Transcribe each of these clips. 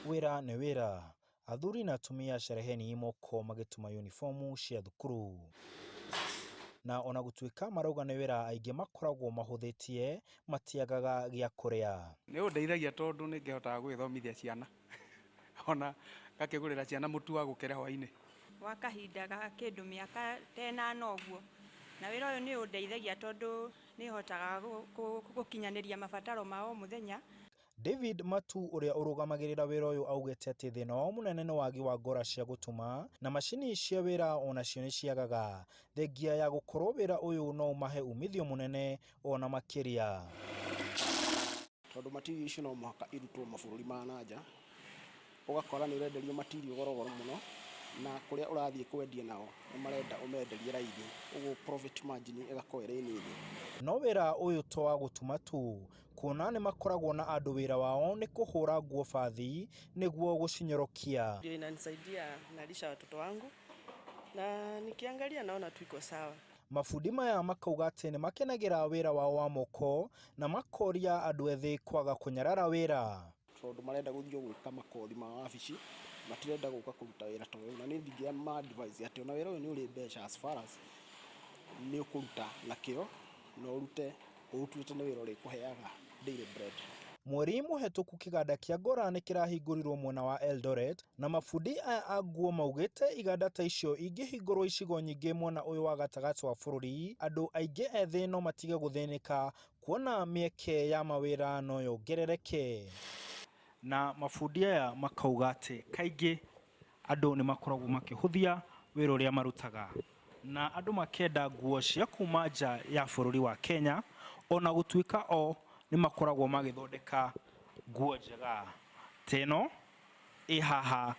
Wĩra nĩ wĩra, athuri na atumia Chereheni moko magĩtuma unibomu cia thukuru. Na ona gũtuĩka marauga nĩ wĩra aingĩ makoragwo mahũthĩtie, matiagaga gĩa kũrĩa. Nĩ ũndeithagia tondũ nĩ ngĩhotaga gũgĩthomithia ciana ona ngakĩgũrĩra ciana mũtu wa gũkere hwainĩ. Gwa kahinda ga kĩndũ mĩaka ta ĩnana ũguo, na wĩra ũyũ nĩ ũndeithagia tondũ nĩ hotaga gũkinyanĩria mabataro ma o mũthenya. David Matu ũrĩa ũrũgamagĩrĩra wĩra ũyũ augĩte atĩ thĩna wao mũnene nĩ wagi wa ngora cia gũtuma na macini cia wĩra onacio nĩ ciagaga, thengia ya gũkorwo wĩra ũyũ no ũmahe umithio mũnene ona makĩria. Tondũ material icio no mũhaka irutwo mabũrũri ma na nja, ũgakora nĩ ũrenderio material goro goro mũno, na kũrĩa ũrathiĩ kwendia nao nĩ marenda ũmenderie raithi, ũguo profit margin ĩgakorwo ĩrĩ nini. No wĩra ũyũ to wa gũtuma tu, kuona nĩ makoragwo na andũ wĩra wao nĩ kũhũra nguo bathi nĩguo gũcinyorokia. Ndio inanisaidia nalisha watoto wangu na nikiangalia naona tu iko sawa. Mabundi maya makauga atĩ nĩ makenagĩra wĩra wao wa moko na makoria andũ ethĩ kwaga kũnyarara wĩra. Tondũ marenda gũthiĩ o gwĩka makothi ma wabici, matirenda gũka kũruta wĩra ta ũyũ. Na niĩ ndingĩma advise atĩ ona wĩra ũyũ nĩ ũrĩ mbeca as far as nĩ ũkũruta na kĩo na ũrute ũũtuĩte nĩ wĩra ũrĩkũheaga daily bread. Mweri mũhetũku kĩganda kĩa Ngora nĩ kĩrahingũrirwo mwena wa Eldoret na mabundi aya a nguo maugĩte iganda ta icio ingĩhingũrwo icigo nyingĩ mwena ũyũ wa gatagatĩ wa bũrũri, andũ aingĩ ethĩ no matige gũthĩnĩka kuona mĩeke ya mawĩra no yongerereke. Na mabundi aya makauga atĩ kaingĩ andũ nĩ makoragwo makĩhũthia wĩra ũrĩa marutaga na andũ makenda nguo cia kuma nja ya bũrũri wa Kenya ona gũtuĩka o nĩ makoragwo magĩthondeka nguo njega ta ĩno ĩ haha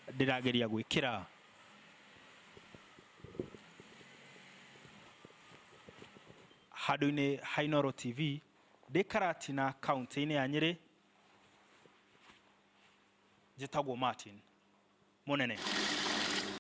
ndĩrageria gwĩkĩra. Handũ-inĩ ha Inooro TV ndĩ Karatina kaũntĩ-inĩ ya Nyĩrĩ, njĩtagwo Martin Mũnene.